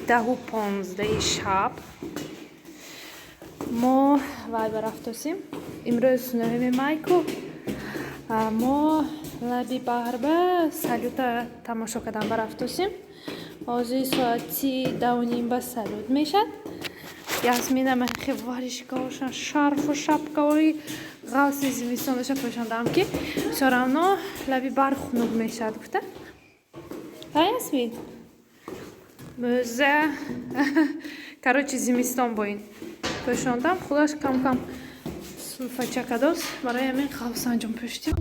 10:15 шаб. Мо вай барафтосем. Имрӯз 9 майку. Мо лаби баҳрба салюта тамошо кардан барафтосем. Ҳозир соати 10:30 ба салют мешад. Ясмина махе варишкаошан, шарфу шапкаои ғафси зимистонаша пӯшондам, ки всё равно лаби баҳр хунук мешад гуфта. Ҳа, Ясмин? Мӯза. Короче, зимистон бо ин пӯшондам, худаш кам-кам сулфача кадос. Барои ҳамин ғафс анҷом пӯшидем.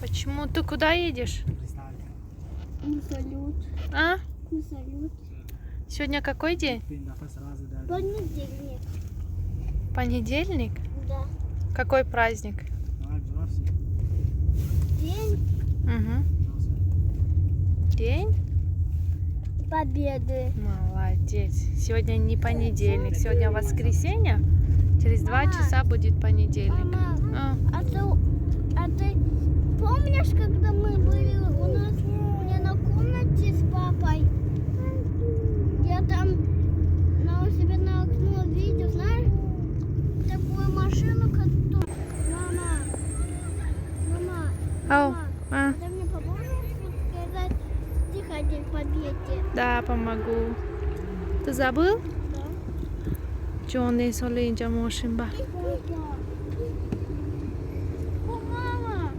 Почему ты куда едешь? На салют. А? На салют. Сегодня какой день? Понедельник. Понедельник? Да. Какой праздник? День Угу. День? Победы. Молодец. Сегодня не понедельник, сегодня воскресенье. Через 2 Мама. часа будет понедельник. Мама, А, а ты помнишь, когда мы были у нас у меня на комнате с папой? Я там на у себя на окно видел, знаешь, такую машину, которую. Мама, мама, Ау, мама, а, ты мне поможешь сказать стих о День Победы? Да, помогу. Ты забыл? Да. Ҷоне соли инҷа мошин ба. Папа. О, мама.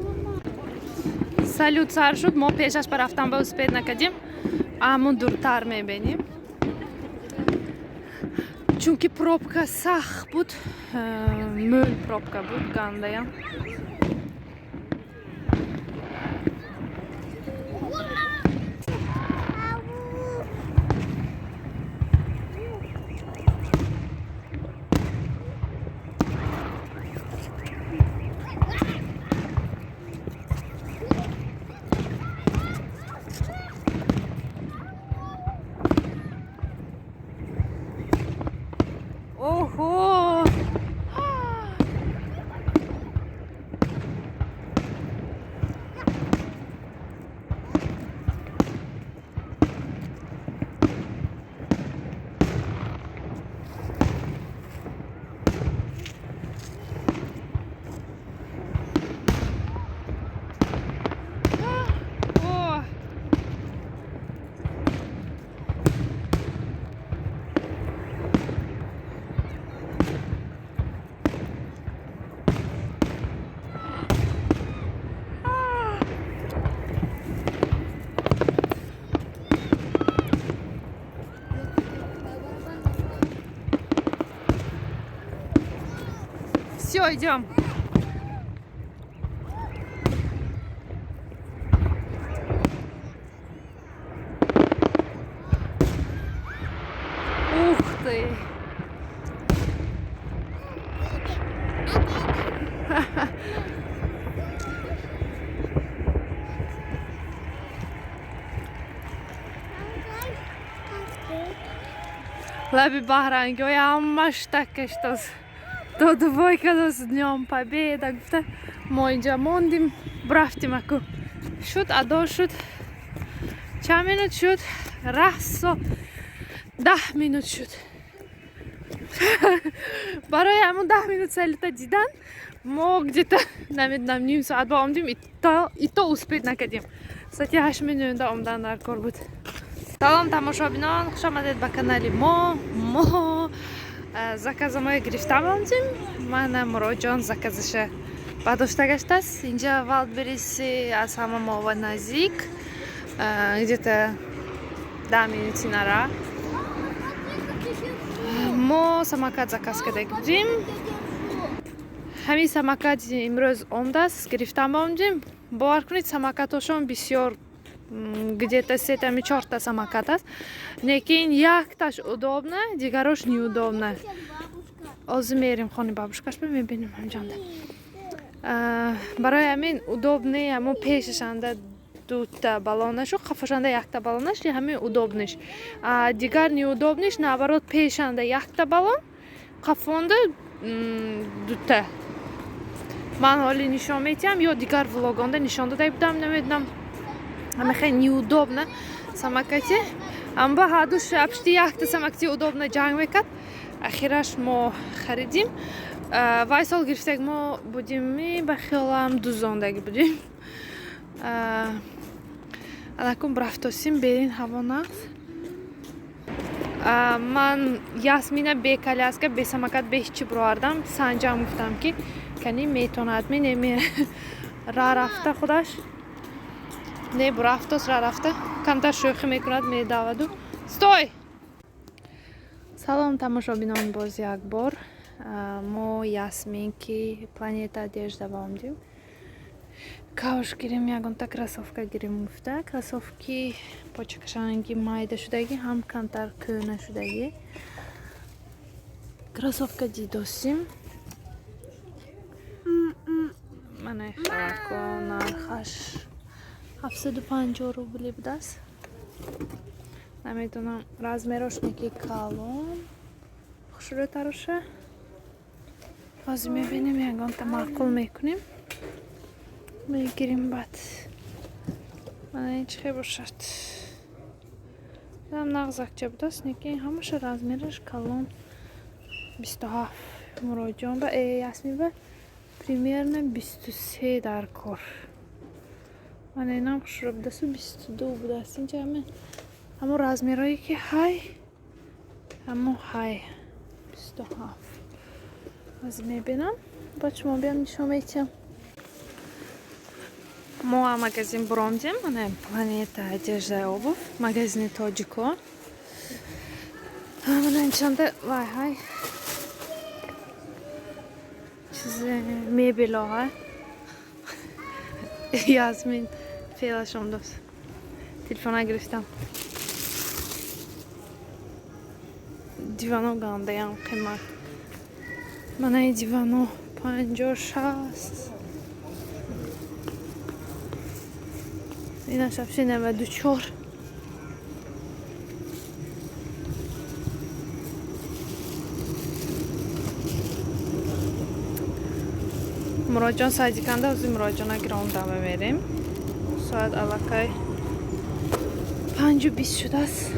Мама. Салют сар шуд, мо пешаш ба рафтан ба успеть накардем. Амон дуртар мебинем. Чунки пробка сахт буд, мӯл пробка буд, гандаям. Ого! О! Все, идем. Ух ты! Лаби баҳрангиҳои ҳамаш так каштоз. Додувой кадос, Днём Победа гуфта. Мо инҷа мондим, рафтим аку. Шуд, адо шуд. Чанд минут шуд? Расо 10 минут шуд. Барои ҳамон 10 минут салюта дидан мо где-то, намедонам, ним соат ба омдим, и то успеть накардем. Соати 8 минута омдан дар кор буд. Салом, тамошобинон, хуш омадед ба канали мо. Мо заказамое гирифта мондим. Мана Муроҷон заказаша бардошта гаштааст. Инҷа Вайлдберриси аз ҳама мова наздик, где-то 10 минути нара. Мо самокат заказ карда будем. Ҳамин самокат имрӯз омдааст, гирифта мондем. Бовар кунед, самокатошон бисёр, где-то сетами чорта самокат аст, лекин якташ удобно, дигарош неудобно. Ҳозир мерем хони бабушкаш, мебинем ҳамҷонда. Барои ҳамин удобный ҳамон пешашанда дута баллонашу қафошанда якта баллонаш, ҳамин удобныйш. Дигар неудобныйш, наоборот, пешанда якта баллон, қафонда дута. Ман ҳоли нишон метиҳам ё дигар влогонда нишон дода будам, намедонам. Ҳама хеле неудобно самокати. Амба ҳардуш апшти якта самокати удобно ҷанг мекард. Ахираш мо харидим. Вай сол гирифтаг мо будим, ба хиёлам дузондагӣ будем. Алакун рафтосим, берин ҳаво нағз. Ман Ясмина бе коляска, бе самокат, бе ҳичи бировардам. Санҷам гуфтам, ки кани метонад ми неме ра рафта худаш. Не бурафтос ра рафта. Камтар шӯхӣ мекунад, медаваду. Стой! Салом, тамошобинон, боз як бор. Мо Ясмин ки Планета Одежда омдем. Кавш гирем, ягонта кроссовка гирем гуфта. Кроссовки почакашанги майда шудагӣ, ҳам камтар кӯна шудагӣ. Кроссовка дидосим. Мана харако нархаш 750 рубли будааст. Намедонам, размерош неки калон. Хушрӯтароша. Ҳозир мебинем, ягонта маъқул мекунем. Мегирим баъд. Мана ин чӣ хел бошад. Ам нағзакча будааст, неки ҳамаша размераш калон. 27 Муроҷон ба Ясмин ба примерно 23 дар кор. Мана инам хушрӯ будасту 22 будааст. Инҷа ҳама ҳамо размерое ки ҳай, ҳамо ҳай 27. Ҳозир мебинам, баъд шумо биям нишон метиҳам. Мо магазин буромдем, мана Планета Одежда и Обувь, магазини тоҷико. Мана инчанда вай ҳай чизи мебело ҳай. Ясмин феълаш омдост. Телефона гирифтам. Дивано гандаям қимат. Мана ин дивано 50, 60. Инаш вообще 94. Муроҷон садиканда, ҳозир Муроҷона гиромдама мерем. Соат аллакай 5:20 шудааст.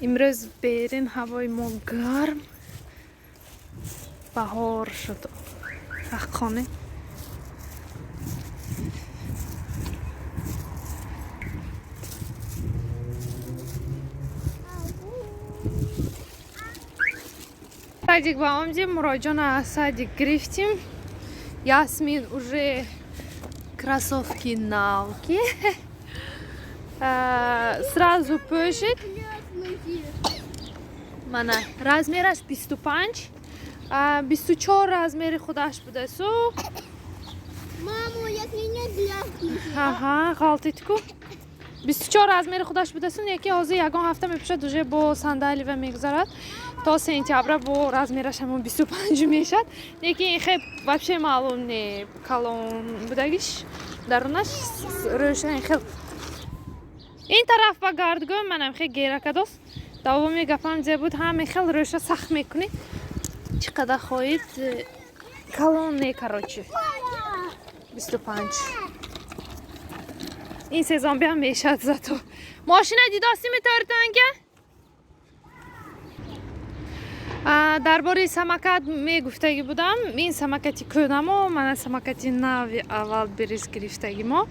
Имрӯз берин ҳавои мо гарм. Баҳор шуд. Ҳаққоне. Садик ба омдем, Муроҷона аз садик гирифтим. Ясмин уже кроссовки навки. Сразу пӯшид. Мана размераш 25. 24 размери худаш будасу. Мамо, як меня грязный. Аҳа, ғалтид ку. 24 размери худаш будасу, неки ҳозир ягон ҳафта мепӯшад, уже бо сандалива мегузарад. То сентябра бо размераш ҳамон 25 мешад. Неки ин хел вообще маълум не калон будагиш. Дарунаш рӯша ин хел. Ин тараф ба гардгӯ манам хел геракадост. Давоми гапам зе буд, ҳаме хел рӯша сахт мекунӣ. Чӣ қадар хоҳед, калон не, короче. 25. Ин сезон биям мешад зато. Мошина дидости метавонитанга? Дар бораи самокат мегуфтагӣ будам. Ин самокати кӯнамо, мана самокати нави аввал бирис гирифтагӣ мо.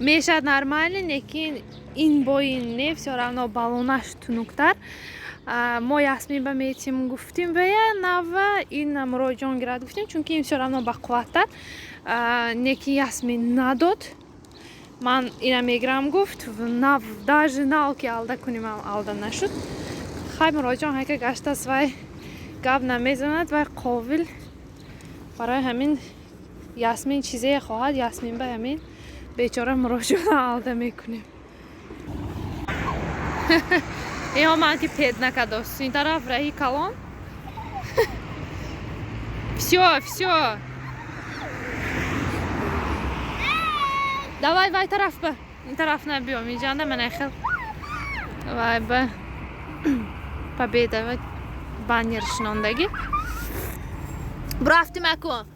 Мешад нормально, лекин ин бо ин не, всё равно баллонаш тунуктар. Мо Ясмин ба метим гуфтим вая нава ин Муроҷон гирад гуфтим, чунки ин всё равно бақувваттар. Неки Ясмин надод. Ман ина мегирам гуфт, нав даже нав ки алда куним алда нашуд. Хай Муроҷон ҳайка гаштааст, вай гап намезанад, вай қовил. Барои ҳамин Ясмин чизе хоҳад, Ясмин ба ҳамин бечора Муроҷона алда мекунем. Иҳо ман ки пед накардост. Ин тараф раҳи калон. Всё, всё. Давай вай тараф ба. Ин тараф набиём. Инҷанда мана хел. Вай ба Победа ва баннер шинондагӣ. Бурафтим аку.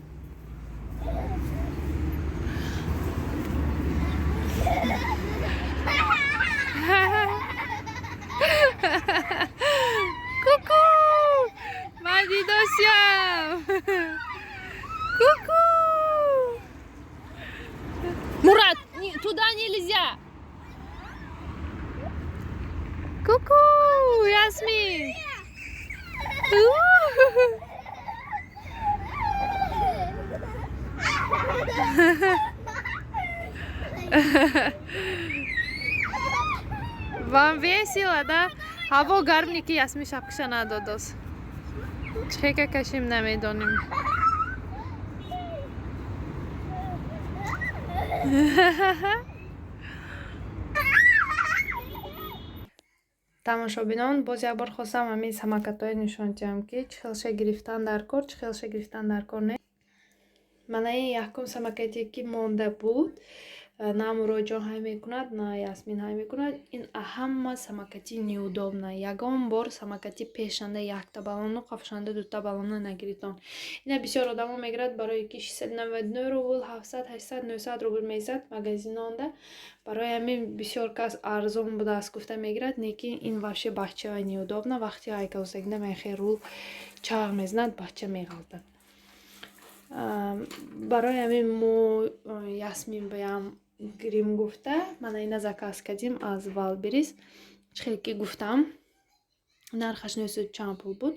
Вам весело, да? Ҳаво гарм ни, ки Ясмин шапкаша надодост. Чихека кашим, намедоним. Тамошобинон, боз як бор хостам ҳамин самокатҳое нишон диҳам, ки чӣ хелша гирифтан дар кор, чӣ хелша гирифтан дар кор не. Мана ин якум самокате, ки монда буд, на Муроҷон ҳай мекунад, на Ясмин ҳай мекунад. Ин ҳама самокати неудобно. Ягон бор самокати пешанда якта балону қафшанда дута балона нагиритон. Ина бисёр одамо мегирад, барое ки 699 рубл, 700, 800, 900 рубл мезад магазинонда. Барои ҳамин бисёр кас арзон будааст гуфта мегирад, лекин ин вообще бача неудобно. Вақти ҳайкалсагида мехе рул чағ мезанад, бача меғалтад. Барои ҳамин мо Ясмин баям гирим гуфта, мана ина заказ кардем аз Вайлдберриз. Чӣ хеле ки гуфтам, нархаш нӯсуд чанд пул буд.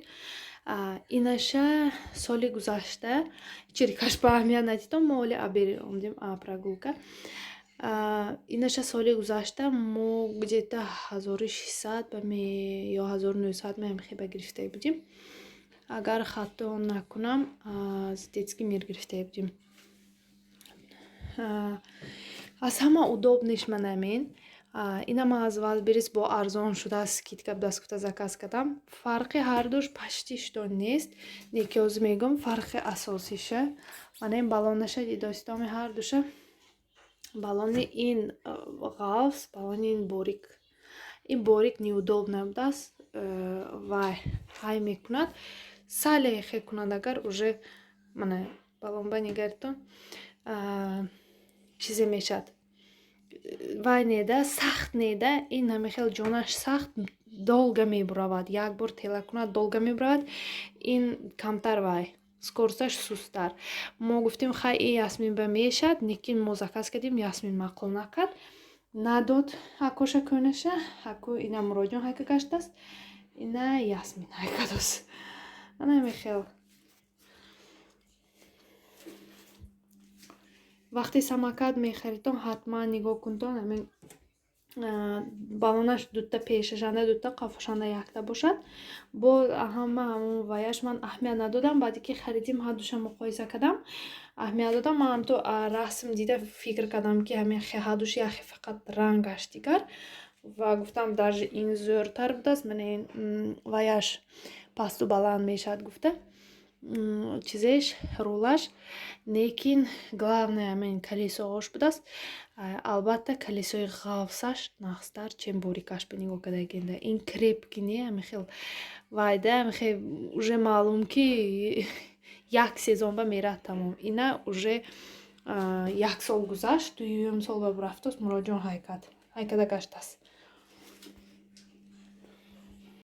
Инаша соли гузашта чирикаш ба аҳамият надидом, мо оли абери омдем прогулка. Инаша соли гузашта мо где-то 1600 ба ё 1900 меҳам гирифта будем. Агар хато накунам, аз Детский мир гирифта будем. Аз ҳама удобныйш ман ҳамин. Ина ман аз Вайлдберриз бо арзон шудааст, скидка будааст гуфта заказ кардам. Фарқи ҳардуш почти что нест, неки ҳозир мегӯям фарқи асосиша. Мана ин балонаша дидостоми ҳардуша. Балони ин ғафз, балони ин борик. Ин борик неудобно будааст, ва ҳай мекунад. Сале хе кунад, агар уже мана балонба нигаритон, чизе мешавад. Вай неда, сахт неда, ин ҳамихел ҷонаш сахт, долго мебуравад. Як бор тела кунад, долго мебуравад. Ин камтар вай, скоросташ сусттар. Мо гуфтем, хай, ин Ясмин ба мешад, лекин мо заказ кардем, Ясмин маъқул накард. Надод акоша кӯнаша, аку ина Муроҷон ҳайка гаштааст, ина Ясмин ҳайкадост. Ана ҳамихел. Вақте самокат мехаридтон, ҳатман нигоҳ кунтон, ҳамин балонаш дута пешашанда дута, қафошанда якта бошад. Бо ҳама ҳамон ваяш ман аҳамият надодам. Баъде ки харидим, ҳардуша муқоиса кардам, аҳамият додам. Ман ҳамту расм дида фикр кардам, ки ҳамин ҳардуш яхе, фақат рангаш дигар, ва гуфтам, даже ин зӯртар будааст, мана ин ваяш пасту баланд мешавад гуфта, чизеш, рулаш. Лекин главное ҳамин колесоҳош будааст. Албатта, колесои ғафсаш нағзтар, чем борикаш. Ба нигоҳ кардагинда, ин крепкий не, ҳамихел вайда, ҳамихел уже маълум, ки як сезон ба мерад, тамом. Ина уже як сол гузашт, дуюм сол ба рафтост, Муроҷон ҳайкад ҳайкада гаштааст.